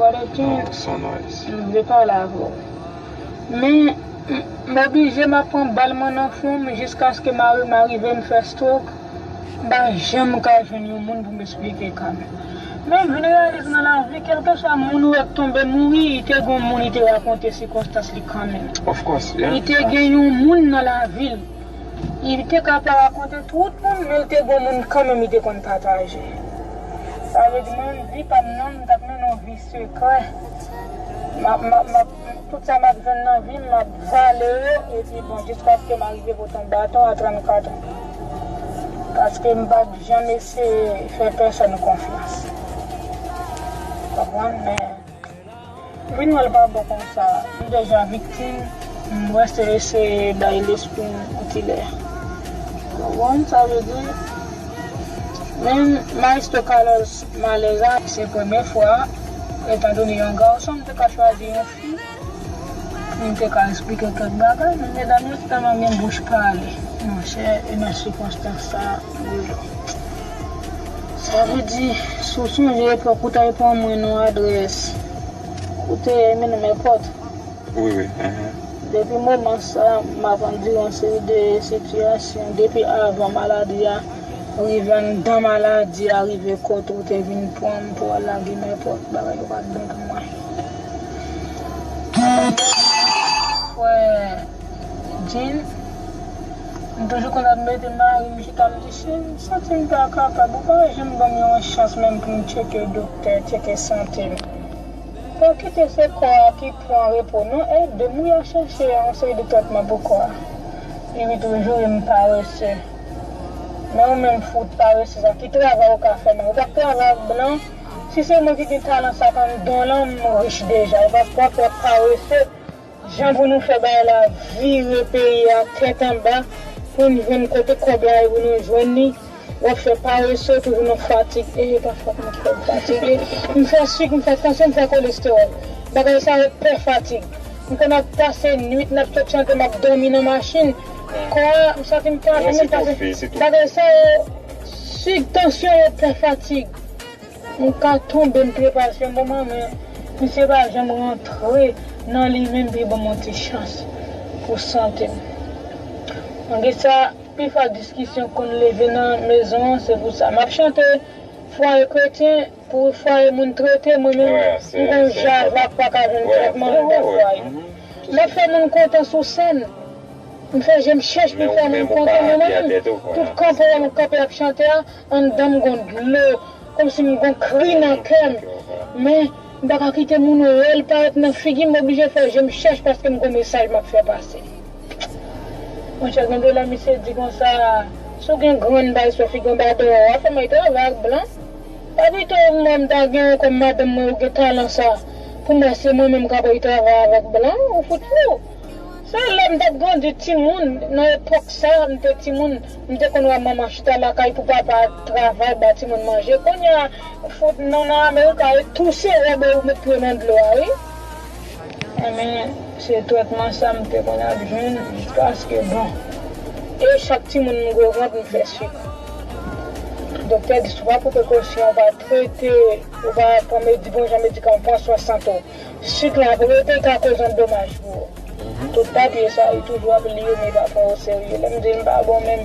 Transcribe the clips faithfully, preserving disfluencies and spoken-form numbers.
Gade, King, m vle pale avè w. Men, m, m oblije, m ap pran bal mwen nan fwon m jiskaske mari m arive, m fè stroke. M pa janm ka jwenn yon moun pou m esplike ka m. Men, m vin reyalize nan lavi, kèlkeswa moun ou wè k tonbe mouri, li te gen yon moun li te rakonte sikonstans li kanmenm. Of course, yeah. Li te gen yon moun nan lavi l. Li te ka pa rakonte tout moun, men l te gen yon moun kanmenm li te konn pataje. Sa vle di, mwen, vi pa m nan, m t ap mennen yon vi sekrè. M ap, m ap, m ap, tout sa m ap jwenn nan vi m, m ap vale yo, epi bon, jiskaske m arive pote yon baton a trannkat an. Paske m pa t janm eseye fè pèsonn konfyans. Konprann? Men, vin wè l pa bon konsa. M deja viktim, m wè se eseye bay lespri m yon ti lè. Konprann sa vle di? Men Maestro Carlos Maleza, se premye fwa, etandone yon gason, m te ka chwazi yon fi pou m te ka esplike kèk bagay, men medam yo tèlman gen bouch pale. Monchè, e nan sikonstans sa, sa vle di, si w sonje epòk ou t al pran mwen nan adrès, ou te mennen m èpòt. Wi, wi. Depi moman sa, m ap andire yon seri de sitiyasyon. Depi avan maladi a, rive anndan maladi a, rive kote ou te vin pran m pou al lage m èpòt, bagay yo pa t bon pou mwen. Frè Jean, m toujou konn ap mete mari m chita, m di, cheri, m santi m pa kapab, ou pa janm ban m yon chans menm pou m tcheke doktè, tcheke sante m. Pa kite se kò a ki pran repo non, ede m wi a chèche yon seri de tretman pou kò a. Li ri toujou e m parese. Men ou menm fout parese sa, ki travay ou ka fè menm? Ou pa k travay ak blan? Si se mwen ki gen talan sa k anndan w lan, m rich deja. E paske w ap fè parese, jan pou nou fè bagay la vire peyi a tèt anba, pou n jwenn kote kòb la ye pou nou jwenn li, w ap fè parese, toujou nan fatig. E, e pa fòt mwen ki fè m fatige. M fè sik, m fè tansyon, m fè kolestewòl. Bagay sa yo pè fatig. M konn ap pase nwit, n ap sot chante, m ap dòmi nan machin. Kò a, m santi m pa janm pase. Bagay sa yo, sik, tansyon yo pè fatig. M ka tonbe, m trepase, m bon manman, misye pa janm rantre nan li menm pou l ban m yon ti chans pou sante m. Malgre sa, pi fwa diskisyon konn leve nan mezon an, se pou sa. M ap chante fwaye kretyen pou fwaye moun trete, mwen menm, m gon javak pa ka jwenn trètman anndan fwaye. M ap fè moun kontan sou sèn. M fè je m chèch pou m fè moun kontan, men mwen menm, tout kanpe m kanpe ap chante a, anndan m gon dlo, kòmsi m gon kri nan kè m. Men, m pa ka kite moun wè l parèt nan figi m, m oblije fè je m chèch paske m gon mesaj m ap fè pase. Monchè, gen de lè misye di konsa, si w gen grenn bay sou figi w, anba dèyè w, w ap fè m al travay ak blan. Pa pito mwen m ta gen yon kòm madanm mwen, ou gen talan sa, pou m wè se mwen menm k ap al travay avèk blan, ou fout fou. Se lè m t ap grandi timoun, nan epòk sa, m te timoun, m te konn wè manman chita lakay pou papa travay, ba timoun manje. Kounye a, fout non nan Amerik la, e touse wè ou met pye nan dlo a, wi. Enben, se trètman sa m te konn ap jwenn jiskaske, bon. E chak timoun m gwo rant, m fè sik. Doktè di, si w pa pran prekosyon, w pa trete, ou pa pran medi-, bon jan medikaman, pran swen sante w. Sik la ap rete, ka koz yon domaj pou ou. Tout papye sa, li toujou ap li yo, men li pa pran o serye. Lè m di l m pa bon menm,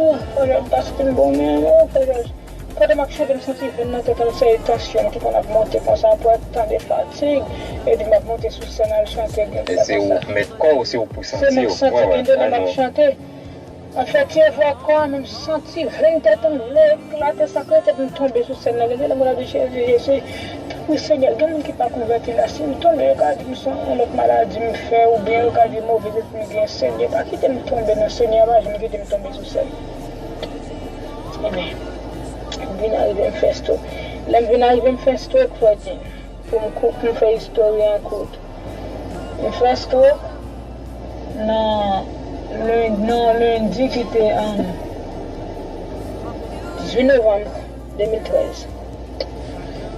oh, Pòjòj, m pa santi m bon menm, oh, Pòjòj. Pandan m ap chante, m santi venn nan tèt an, se tansyon m ki konn ap monte konsa, pou ap tande fatig, epi m ap monte sou sèn al chante, gen de lè konsa. E se ou k mèt kò w, se ou pou santi w. Se m k santi, gen de lè m ap chante. An fè ti efò ak kò a, men m santi venn tèt an lè eklate, sa kreye tèt m tonbe sou sèn nan. Gen de lè mwen ap di, Jezi, Jezi, tanpri Senyè, gen moun ki pa konvèti la. Si m tonbe, yo ka di m se yon lòt maladi m fè, oubyen yo ka di move lespri m gen, Senyè. Pa kite m tonbe non, Senyè, pa janm kite m tonbe sou sèn. Ebyen, m vin arive m fè stroke. Lè m vin arive m fè stroke, frè Jean. Pou m kou-, pou m fè istòri an kout. M fè stroke nan len-, nan lendi ki te, um, dizuit novanm de mil trèz.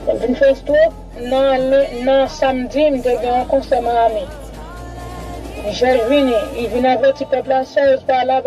Lè m vin fè stroke, nan len-, nan samdi, m te gen yon konsè Miami. Jòj vini, li vin avèti pèp la, sè yo pa la.